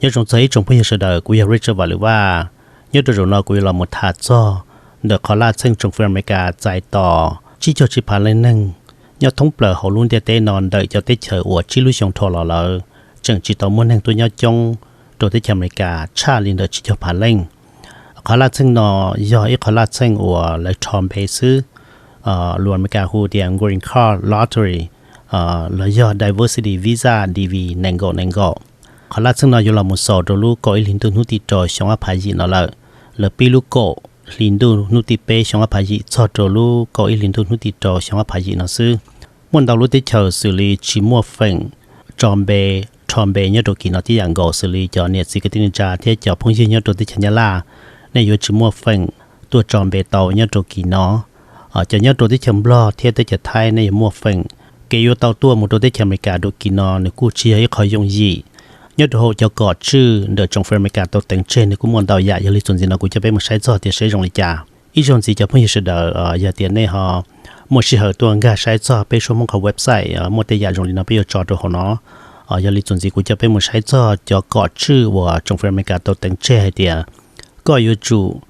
Nyob zoo txog ib tsoom phooj ywg sawv daws, kuv yog Richard Vam Lwm Vaj. Nyob rau zaum no kuv yuav los mus tham txog ntawm qhov laj txheej tsoom fwv Amelikas txais tos tsib caug tsib phav leej neeg nyob thoob plaws hauv lub ntiaj teb no ntawm cov teb chaws uas tsib lub xyoo dhau los lawm tseem tsis tau muaj neeg tuaj nyob coob rau teb chaws Amelikas tshaj li ntawm tsib caug phav leej. Qhov laj txheej no yog ib qhov laj txheej uas lawv rho npe xwb, lus Amelikas hu tias Green Card Lottery, los yog Diversity Visa D V nees nkaum nees nkaum. Qhov laj txheej no yuav los mus xaus rau lub kaum ib hlis ntuj hnub tim rau xyoo ob phav yim no lawm. Lawv pib lub kaum hlis ntuj hnub tim peb xyoo ob phav yim txog rau lub kaum ib hlis ntuj hnub tim rau xyoo ob phav yim no xwb. Muaj ntau lub teb chaws xws li tsis muaj feem tso npe, rho npe nyob rau kis no tib yam nkaus, xws li cov niam txiv kwv tij neej tsa thiab cov phooj ywg nyob rau teb chaws Nyab Laj, nej yuav tsis muaj feem tuaj tso npe tau nyob rau kis no. Cov nyob rau teb chaws Nplog thiab teb chaws Thaib nej yuav muaj feem. Kev yuav tau tuaj mus rau teb chaws Amelikas rau kis no nws kuj tsis yog ib qho yooj yim. Nyob rau hauv cov kom tswj ntawm tsoom fwv Amelikas tau teev tseg nws kuj muaj ntau yam, yog li txuas ntxiv no kuv coj peb mus saib txog tias saib zoo li cas. Ib zaug ntxiv cov phooj ywg sawv daws, yog tias nej ho muaj sij hawm tuaj nkag saib txog peb Suab Hmoob qhov website, muaj tej yam zoo li no peb yuav tso rau hauv no. Yog li txuas ntxiv kuv coj peb mus saib txog cov kom tswj uas tsoom fwv Amelikas tau teev tseg hais tias koj yuav tsum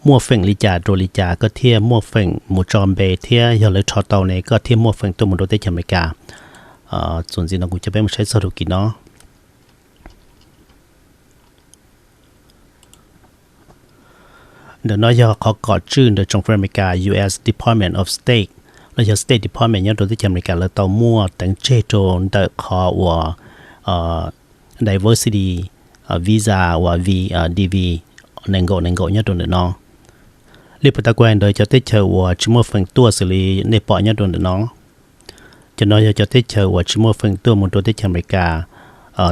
muaj feem li cas rau li cas koj thiaj muaj feem mus tso npe thiab yog lawv rho tau ne koj thiaj muaj feem tuaj mus rau teb chaws Amelikas. Txuas ntxiv no kuv coj peb mus saib txog rau kis no. Ntawm no yog qhov kom tswj ntawm tsoom fwv Amelikas U S Department of State, los yog State Department nyob rau teb chaws Amelikas lawv tau muaj teev tseg rau ntawm qhov uas diversity visa uas V, D V nees nkaum nees nkaum nyob rau ntawm no. Li puas tas kuv hais ntawd cov teb chaws uas tsis muaj feem tuaj xws li nej pom nyob rau ntawm no. Cov no yog cov teb chaws uas tsis muaj feem tuaj mus rau teb chaws Amelikas.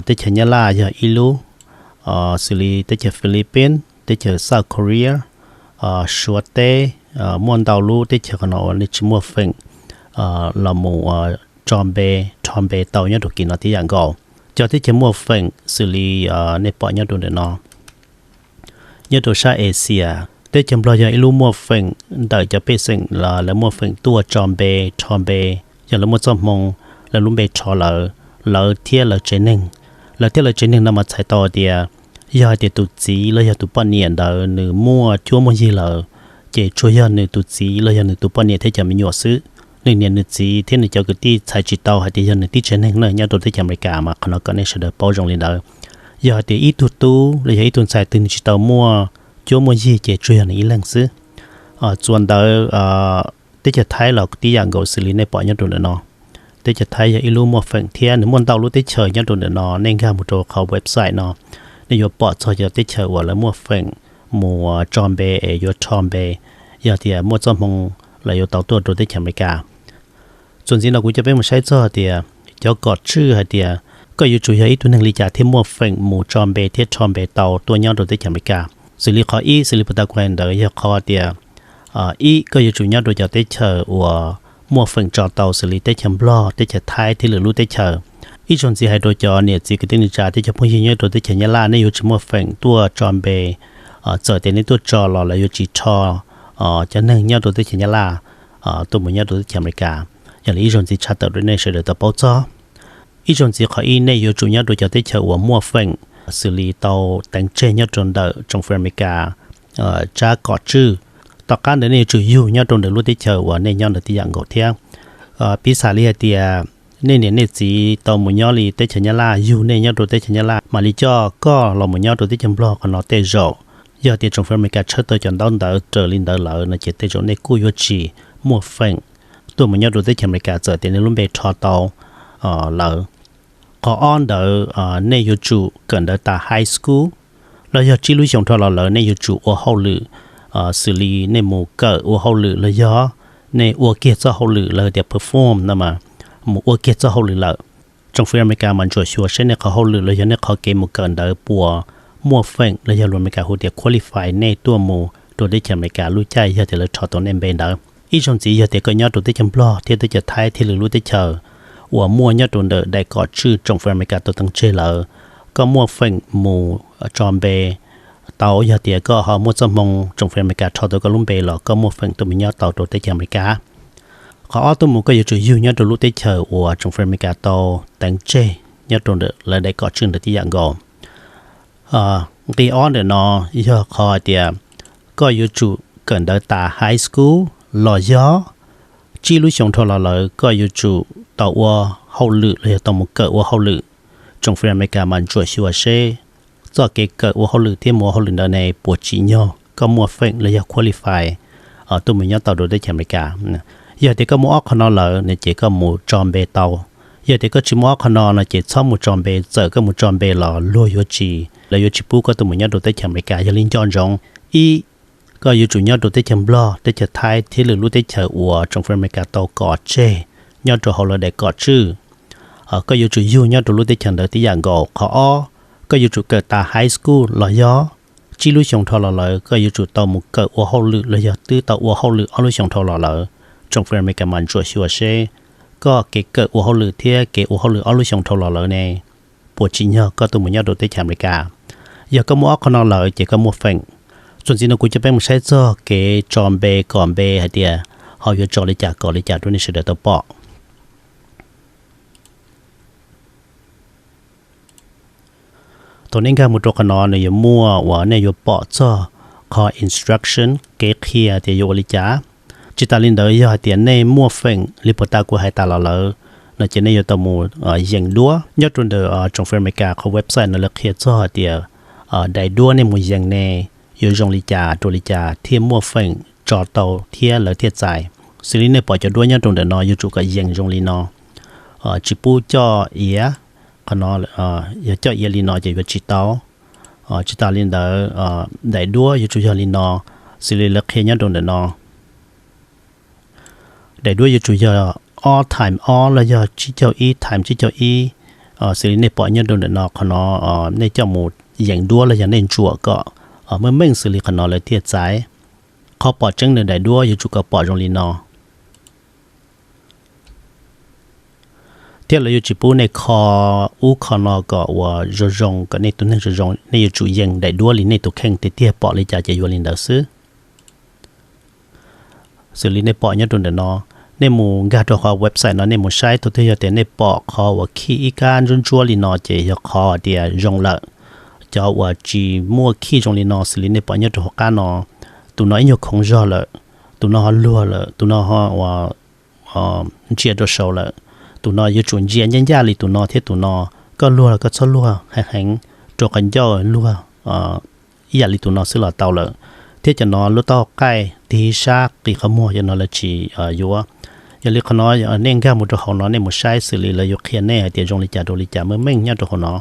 Teb chaws Nyab Laj yog ib lub, xws li teb chaws Philippines, teb chaws South Korea, Suav teb, muaj ntau lub teb chaws qhov no uas nej tsis muaj feem los mus tso npe, rho npe tau nyob rau kis no tib yam nkaus. Cov teb chaws muaj feem xws li nej pom nyob rau ntawm no. Nyob rau sab Asia, teb chaws Nplog yog ib lub muaj feem ntawm cov pej xeem los lawv muaj feem tuaj tso npe, rho npe, yog lawv muaj txoj hmoo, lawv lub npe rho lawv, lawv thiab lawv tsev neeg. Lawv thiab lawv tsev neeg no mas txhais tau tias yog hais tias tus txiv los yog tus poj niam ntawd nws muaj cuab muaj yig lawm, ces tsuas yog nws tus txiv los yog nws tus poj niam thiab cov me nyuam xwb. Nws niam nws txiv thiab nws cov kwv tij txhais tsis tau hais tias yog nws tib tsev neeg na. Nyob rau teb chaws Amelikas mas qhov no kom nej sawv daws paub zoo li ntawd. Yog hais tias ib tug tub los yog ib tug ntxhais twg nws tsis tau muaj cuab muaj yig ces tsuas yog nws ib leeg xwb. Txuas ntawd, teb chaws Thaib los tib yam nkaus xws li nej pom nyob rau ntawm no. Teb chaws Thaib yog ib lub muaj feem thiab nws muaj ntau lub teb chaws nyob rau ntawm no. Nej nkag mus rau qhov website no, nej yuav pom txog cov teb chaws uas lawv muaj feem mus tso npe es yuav rho npe, yog tias muaj txoj hmoo los yuav tau tuaj rau teb chaws Amelikas. Txuas ntxiv no kuv coj peb mus saib txog tias cov kom tswj hais tias koj yuav tsum yog ib tug neeg li cas thiaj muaj feem mus tso npe thiab rho npe tau tuaj nyob rau teb chaws Amelikas. Xws li qhov ib, xws li puas tas kuv hais ntawd yog qhov tias, ib, koj yuav tsum nyob rau cov teb chaws uas muaj feem tso tau xws li teb chaws Nplog, teb chaws Thaib thiab lwm lub teb chaws. Ib zaug ntxiv hais rau cov niam txiv kwv tij neej tsa thiab cov phooj ywg nyob rau teb chaws Nyab Laj, nej yuav tsis muaj feem tuaj tso npe. Txawm tias nej tuaj tso los lawv yuav tsis rho cov neeg nyob rau teb chaws Nyab Laj tuaj mus nyob rau teb chaws Amelikas. Yog li ib zaug ntxiv tshaj tawm rau nej sawv daws tau paub txog. Ib zaug ntxiv qhov ib, nej yuav tsum nyob rau cov teb chaws uas muaj feem xws li tau teev tseg nyob rau ntawm tsoom fwv Amelikas tsab kom tswj. Tom qab ntawd nej yuav tsum yug nyob rau ntawm lub teb chaws uas nej nyob ntawd tib yam nkaus thiab. Piv xam li hais tias nej niam nej txiv tau mus nyob li teb chaws Nyab Laj, yug nej nyob rau teb chaws Nyab Laj mam li coj koj los mus nyob rau teb chaws Nplog, qhov no tej zaum yog tias tsoom fwv Amelikas tshawb tau cov ntaub ntawv raws li ntawd lawm no ces tej zaum nej kuj yuav tsis muaj feem tuaj mus nyob rau teb chaws Amelikas txawm tias nej lub npe rho tau lawm. Qhov ob ntawd, nej yuav tsum kawm ntawv tas high school los yog tsib lub xyoo rho los lawm nej yuav tsum ua hauj lwm, xws li nej mus kawm ua hauj lwm los yog nej ua kiag txoj hauj lwm lawv tias perform no mas, mus ua kiag txoj hauj lwm lawm. Tsoom fwv Amelikas mas ntsuam xyuas saib nej qhov hauj lwm los yog nej qhov kev mus kawm ntawd puas muaj feem los yog lus Amelikas hu tias qualify nej tuaj mus rau teb chaws Amelikas lub caij yog tias lawv rho tau nej npe ntawd. Ib zaug ntxiv yog tias koj nyob rau teb chaws Nplog thiab teb chaws Thaib thiab lwm lub teb chaws uas muaj nyob rau ntawm daim kom tswj tsoom fwv Amelikas tau teev tseg lawm, koj muaj feem mus tso npe tau. Yog tias koj ho muaj txoj hmoo tsoom fwv Amelikas rho tau koj lub npe los koj muaj feem tuaj mus nyob tau rau teb chaws Amelikas. Qhov ob tuaj mus koj yuav tsum yug nyob rau lub teb chaws uas tsoom fwv Amelikas tau teev tseg nyob rau ntawm lawv daim kom tswj ntawd tib yam nkaus. Nqi ob ntawm no yog qhov hais tias koj yuav tsum kawm ntawv tas high school los yog tsib lub xyoo dhau los lawm koj yuav tsum tau ua hauj lwm los yog tau mus kawm ua hauj lwm. Tsoom fwv Amelikas mas ntsuam xyuas seb txoj kev kawm ua hauj lwm thiab mus ua hauj lwm ntawd ne puas tsim nyog koj muaj feem los yog qualify tuaj mus nyob tau rau teb chaws Amelikas. Yog tias koj muaj ob qho no lawm no ces koj mus tso npe tau. Yog tias koj tsis muaj ob qho no no ces txhob mus tso npe, txawm koj mus tso npe los luag yuav tsis, lawv yuav tsis pub koj tuaj mus nyob rau teb chaws Amelikas. Yog li nco ntsoov, ib, koj yuav tsum nyob rau teb chaws Nplog, teb chaws Thaib thiab lwm lub teb chaws uas tsoom fwv Amelikas tau kos tseg nyob rau hauv lawv daim kom tswj. Koj yuav tsum yug nyob rau lub teb chaws ntawd tib yam nkaus. Qhov ob, koj yuav tsum kawm tas high school los yog tsib lub xyoo dhau los lawm koj yuav tsum tau mus kawm ua hauj lwm los yog twb tau ua hauj lwm ob lub xyoo dhau los lawm. Tsoom fwv Amelikas mas ntsuam xyuas seb koj kev kawm ua hauj lwm thiab kev ua hauj lwm ob lub xyoo dhau los lawm ne puas tsim nyog koj tuaj mus nyob rau teb chaws Amelikas. Yog koj muaj ob qho no lawm ces koj muaj feem. Txuas ntxiv no kuv coj peb mus saib txog kev tso npe kom npe hais tias ho yuav tso li cas kom li cas rau nej sawv daws tau pom. Thaum nej nkag mus rau qhov no nws yuav muaj uas nej yuav pom txog qhov instruction, kev qhia tias yuav ua li cas. Tsis tas li ntawd yog hais tias nej muaj feem li puag ta kuv hais tas los lawm no ces nej yuav tau mus yees duab nyob rau ntawm tsoom fwv Amelikas qhov website no lawv qhia txog hais tias daim duab nej mus yees ne yuav zoo li cas rau li cas thiaj muaj feem tso tau thiab lawv thiaj txais. Xws li nej pom cov duab nyob rau ntawm no yuav tsum kom yees zoo li no. Tsis pub coj iav, qhov no yog coj iav li no ces yuav tsis tau. Tsis tas li ntawd, daim duab yuav tsum yog li no, xws li lawv qhia nyob rau ntawm no. Daim duab yuav tsum yog ob times ob los yog tsib caug ib times tsib caug ib, xws li nej pom nyob rau ntawm no. Qhov no nej coj mus yees duab los yog nej ntsuam kom meej meej xws li qhov no lawv thiaj txais. Qhov pom tseeb nws daim duab yuav tsum kom pom zoo li no. Thiab lawv yuav tsis pub nej kho ub kho no kom uas zoo zoo, kom nej tus neeg zoo zoo, nej yuav tsum yees daim duab li nej tus kheej tiag tiag, pom li cas ces yuav li ntawd xwb. Xws li nej pom nyob rau ntawm no, nej mus nkag rau qhov website no nej mus saib, thaum twg yog tias nej pom qhov uas khij ib kab ntsuab ntsuab li no ces yog qhov tias zoo lawm. Cov uas tsis muaj khij zoo li no xws li nej pom nyob rau hauv qab no, tus no ib nyuag khoov zog lawm, tus no ho luag lawm, tus no ho ntsia rau saud lawm, tus no yuav tsum ntsia ncaj ncaj li tus no thiab tus no. Koj luag los koj txhob luag heev heev, rau qhov ncauj luag ib yam li tus no xwb los tau lawm. Thiab cov no lub taub hau qaij tig sab qis qhov muag cov no lawv tsis yuav. Yog li qhov no nej nkag mus rau hauv no nej mus saib xws li lawv yuav qhia nej hais tias zoo li cas rau li cas meej meej nyob rau hauv no.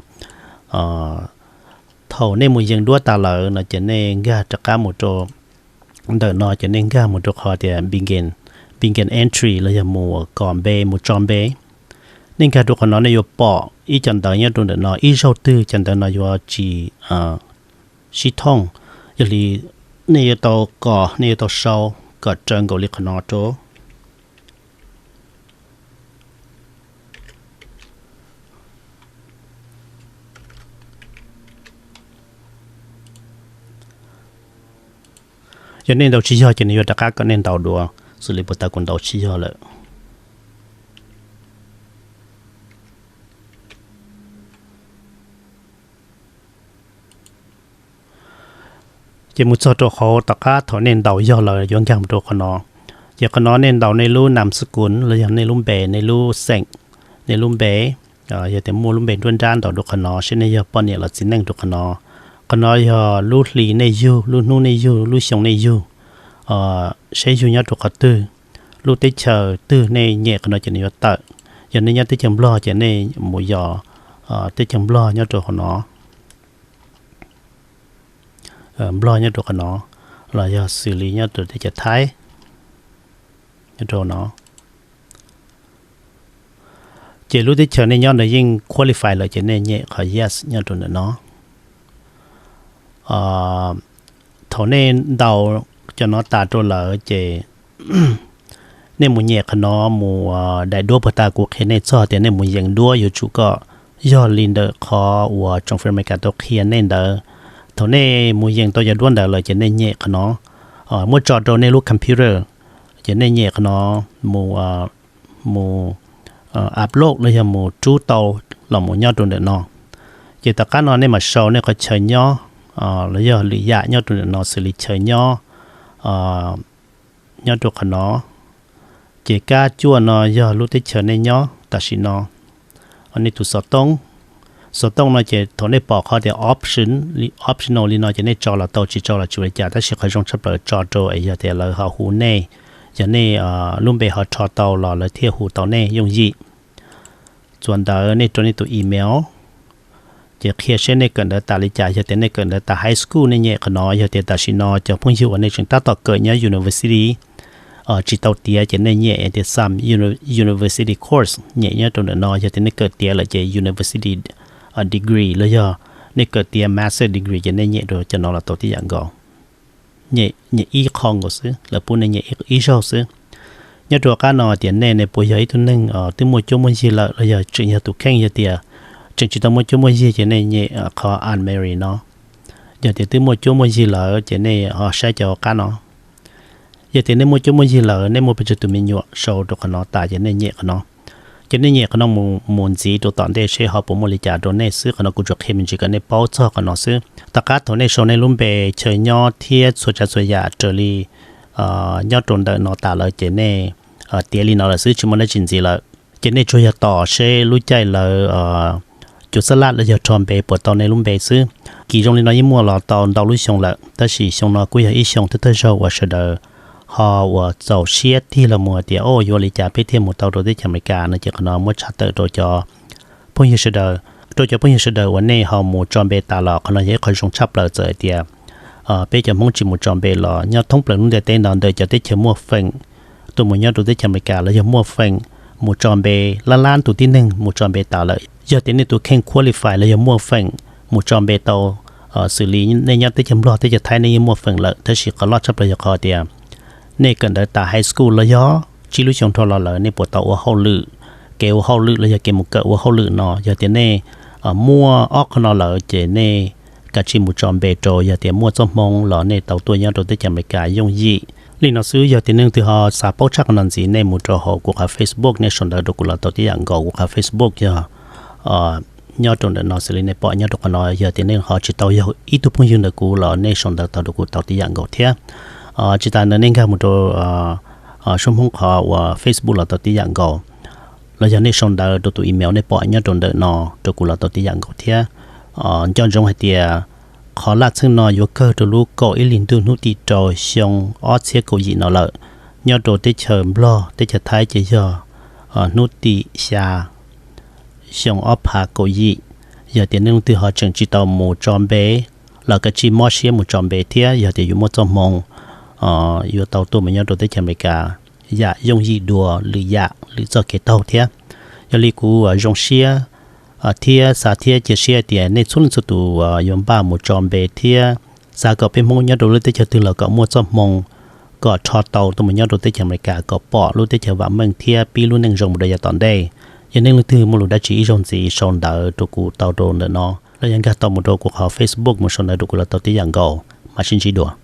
Thaum nej mus yees duab tas lawm no ces nej nkag rov qab mus rau ntawm no ces nej nkag mus rau qhov tias begin, begin entry los yog mus kom npe, mus tso npe. Nej nkag rau qhov no nej yuav pom ib co ntawv nyob rau ntawm no, ib zaug twg cov ntawv no yuav tsis sib thooj. Yog li nej yuav tau kos, nej yuav tau sau kom raws nkaus li qhov no rau. Yog nej ntaus tsis yog ces nws yuav rov qab kom nej ntaus dua, xws li puag ta kuv ntaus tsis yog lawm. Ces mus txog rau hauv tom qab thaum nej ntaus yog lawm yuav nkag mus rau qhov no. Ces qhov no nej ntaus nej lub nam xab kun los yog nej lub npe, nej lub xeem, nej lub npe. Yog tias muaj lub npe nruab nrab ntaus rau qhov no, seb nej yog poj niam los txiv neej rau qhov no. Qhov no yog lub hli nej yug, lub hnub nej yug, lub xyoo nej yug, seb yug nyob rau qhov twg, lub teb chaws twg nej nyem qhov no ces nws yuav tawm. Yog nej nyob teb chaws Nplog ces nej mus yos teb chaws Nplog nyob rau qhov no. Nplog nyob rau qhov no, los yog xws li nyob rau teb chaws Thaib, nyob rau no. Ces lub teb chaws nej nyob ntawd yeej qualify lawm ces nej nyem qhov yes nyob rau ntawm no. Thaum nej ntaus cov no tas rau lawm ces nej mus nyem qhov no mus, daim duab puag ta kuv qhia nej txog tias nej mus yees duab yuav tsum kom yog li ntawm qhov uas tsoom fwv Amelikas tau qhia nej ntawd. Thaum nej mus yees tau cov duab ntawd lawm ces nej nyem qhov no, muab tso rau nej lub computer, ces nej nyem qhov no mus, mus upload los yog mus rub tau los mus nyob rau ntawm no. Ces tom qab no nej mam sau nej qhov chaw nyob los yog lwm yam nyob rau ntawm no xws li chaw nyob nyob rau qhov no. Ces kab cuaj no yog lub teb chaws nej nyob tam sim no. Nej tus xov tooj, xov tooj no ces thaum nej pom qhov tias option, optional li no ces nej tso los tau, tsis tso los tsis ua li cas, tab sis qhov zoo tshaj plaws tso rau es yog tias lawv ho hu nej, yog nej lub npe ho rho tau los lawv thiaj hu tau nej yooj yim. Txuas ntawd nej rau nej tus email, ces qhia seb nej kawm ntawv tas li cas. Yog tias nej kawm ntawv tas high school nej nyem qhov no. Yog tias tam sim no cov phooj ywg uas nej tseem tab tom kawm nyob university tsis tau tiav ces nej nyem tias some university course, nyem nyob rau ntawm no. Yog tias nej kawm tiav lawm ces university degree los yog nej kawm tiav master degree ces nej nyem rau cov no los tau tib yam nkaus. Nyem ib qho nkaus xwb, lawv pub nej nyem ib zaug xwb. Nyob rau qab no tias nej ne puas yog ib tug neeg twb muaj cuab muaj yig lawm los yog tseem yog tus kheej. Yog tias tseem tsis tau muaj cuab muaj yig ces nej nyem qhov unmarried no. Yog tias twb muaj cuab muaj yig lawm ces nej ho saib cov qab no. Yog tias nej muaj cuab muaj yig lawm, nej muaj pes tsawg tus me nyuam sau rau qhov no tas ces nej nyem qhov no. Ces nej nyem qhov no mus ntxiv rau tom ntej seb ho puas muaj li cas rau nej xwb. Qhov no kuv tsuas qhia me ntsis kom nej paub txog qhov no xwb. Tom qab thaum nej sau nej lub npe, chaw nyob thiab txhua tsav txhua yam raws li nyob rau ntawm no tas lawm ces nej tiav li no lawm xwb, tsis muaj dab tsi ntxiv lawm. Ces nej tsuas yog tos seb lub caij lawv cuab xab laj los yog rho npe puas tau nej lub npe xwb. Kis zoo li no yeej muaj los tau ntau lub xyoo lawm, tab sis xyoo no kuj yog ib xyoo thawj thawj zaug uas sawv daws ho uas txaus siab tig los mus hais tias, o, yuav ua li cas peb thiaj mus tau rau teb chaws Amelikas no. Ces qhov no muab tshaj tawm rau cov phooj ywg sawv daws, rau cov phooj ywg sawv daws uas nej ho mus tso npe tas los qhov no yog ib qho zoo tshaj plaws. Txawm hais tias peb cov Hmoob tsis mus tso npe los nyob thoob plaws lub ntiaj teb no ntawm cov teb chaws muaj feem tuaj mus nyob rau teb chaws Amelikas los yog muaj feem mus tso npe, lab lab tus tib neeg mus tso npe tas lawm. Yog tias nej tus kheej qualify los yog muaj feem mus tso npe tau, xws li nej nyob teb chaws Nplog, teb chaws Thaib nej yeej muaj feem lawm, tab sis qhov loj tshaj plaws yog qhov tias nej kawm ntawv tas high school los yog tsib lub xyoo dhau los lawm nej puas tau ua hauj lwm, kev ua hauj lwm los yog kev mus kawm ua hauj lwm no. Yog tias nej muaj ob qho no lawm ces nej kav tsij mus tso npe rau, yog tias muaj txoj hmoo los nej tau tuaj nyob rau teb chaws Amelikas yooj yim li no xwb. Yog tias nej leej twg ho xav paub tshaj qhov no ntxiv, nej mus rau hauv kuv qhov Facebook, nej sau ntawv rau kuv los tau tib yam nkaus. Kuv qhov Facebook yog nyob rau ntawm no xws li nej pom nyob rau qhov no. Yog tias nej ho tsis tau yog ib tug phooj ywg ntawm kuv los nej sau ntawv tau rau kuv tau tib yam nkaus thiab. Tsis tas ntawd nej nkag mus rau Suab Hmoob qhov uas Facebook los tau tib yam nkaus, los yog nej sau ntawv rau tus email nej pom nyob rau ntawm no rau kuv los tau tib yam nkaus thiab. Nco ntsoov hais tias qhov laj txheej no yuav kawg rau lub kaum ib hlis ntuj hnub tim rau xyoo ob txhiab kaum yim no lawm. Nyob rau teb chaws Nplog, teb chaws Thaib ces yog hnub tim xya xyoo ob phav kaum yim. Yog tias nej leej twg ho tseem tsis tau mus tso npe los kav tsij mob siab mus tso npe thiab. Yog tias yuav muaj txoj hmoo yuav tau tuaj mus nyob rau teb chaws Amelikas yam yooj yim dua lwm yam lwm txoj kev taug thiab. Yog li kuv zoo siab thiab xav thiab cia siab tias nej txhua leej txhua tus yuav npaj mus tso npe thiab xav kom peb Hmoob nyob rau lub teb chaws twg los kom muaj txoj hmoo kom rho tau tuaj mus nyob rau teb chaws Amelikas kom pom lub teb chaws vam meej thiab pib lub neej zoo mus rau yav tom ntej. Yog nej leej twg muaj lus dab tsi ib zaug ntxiv sau ntawv rau kuv tau rau ntawm no, los yog nkag tau mus rau kuv qhov Facebook mus sau ntawv rau kuv los tau tib yam nkaus. Mam sib ntsib dua.